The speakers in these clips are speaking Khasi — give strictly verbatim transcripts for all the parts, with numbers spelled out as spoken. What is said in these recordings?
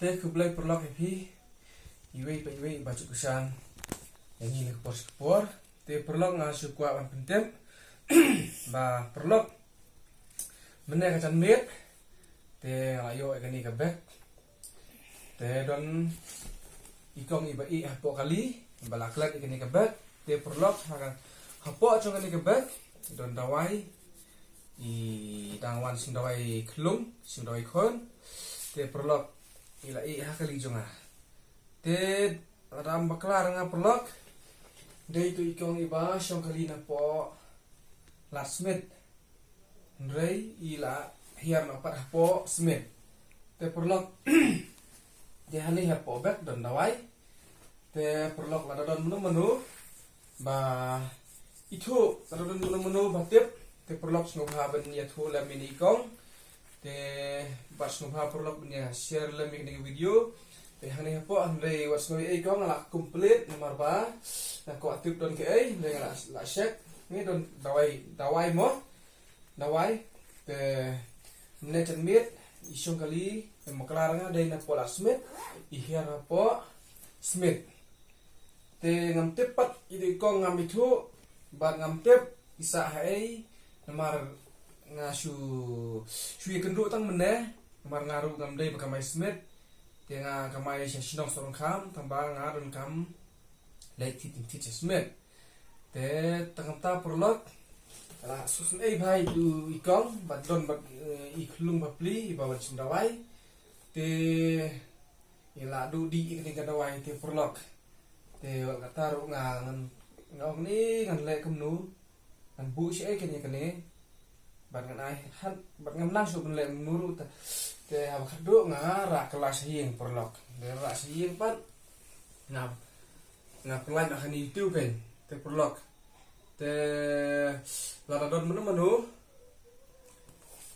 Te khublei paralok ïa phi iwei pa iwei ba ju kyrshan ïa ngi na ka por sha ka por. Te paralok, nga shu kwah ban pyntip ba paralok, mynne ka janmiet te nga la ïoh ïa kane ka bag. Te don i kong iba ïeh hapoh kali ba la klet ïa kane ka bag. Te paralok, ha ka, hapoh jong kane ka bag don dawai, i dang wan shim dawai khlung, shim dawai khun. Te paralok, i la ïeh ha kali jong nga. Te lada ym bakla ruh nga paralok, dei tu i kong iba shong kali napoh Ladthmiet. Hynrei i la hiar noh pat hapoh Smit. Te paralok, te hangne hapoh bag don dawai. Te paralok, lada don mano mano ba ithuh, lada don mano mano ba tip, te paralok sngewbha ban ïathuh lem ïa i kong. Te bad sngewbha paralok ban ïa share lem ïa kane ka video. Te hangne hapoh, hynrei wat sngew ei kong, nga la complete namar ba nga kwah tip don kaei, hynrei nga la, la check. Ngi don dawai, dawai mo. Dawai. Te mynne janmiet i shong kali, em, bakla ruh nga, dei napoh Ladthmiet, i hiar hapoh Smit. Te ngam tip pat, i tu i kong ngam ithuh, bad ngam tip i sah haei, namar nga shu, shu ïakynduh tang mynne, namar nga ruh ngam dei ba kamai Smit. Te nga kamai sha shnong Sohryngkham, tangba nga donkam leit thied thied sha Smit. Te tang kumta paralok, la sngewsynei bha i tu i kong, bad don bad, eh, i khlung bapli iba wan shim dawai. Te i la duh dih ïa kane ka dawai te paralok. Te wat kata ruh nga ngan, nga ong ne ngan leh kumno, ngan buh shaei kane kane. Bad ngan ai, han, bad ngam nang shuh ban leh kumno ruh te. Te haba khatduh nga rah kylla sha ïing paralok. Te rah sha ïing pat nga, nga pynlait noh kane YouTube, te paralok. Te lada don mano mano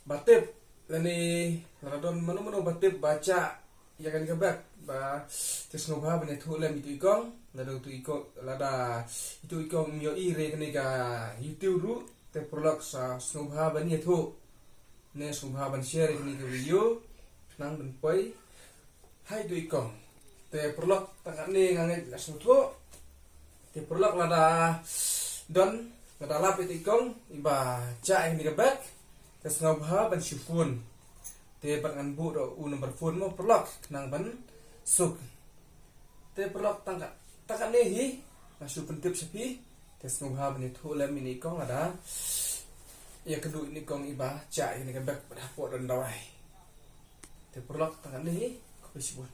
ba tip, lane lada don mano mano ba tip ba jah ïa kane ka bag, ba te sngewbha ban ïathuh lem i tu i kong, lada tu i kong, lada i tu i kong ym ïohi re kane ka YouTube ruh, te paralok sa sngewbha ban ïathuh, ne sngewbha ban share ïa kane ka video, khnang ban poi ha i tu i kong. Te paralok, tang katne nga ngeit la sngewthuh. Te paralok, lada don, lada lap i tu i kong iba jah ïa kane ka bag, te sngewbha ban shu phone. Te bad ngan buh da u number phone mo paralok, khnang ban suk. Te paralok, tang ka, tang katne hi nga shu pyntip sha phi. Te sngewbha ban ïathuh lem ïa i kong lada ïakynduh ïa i kong iba jah ïa kane ka bag bad hapoh don dawai. Te paralok, tang katne hi, khublei shibun.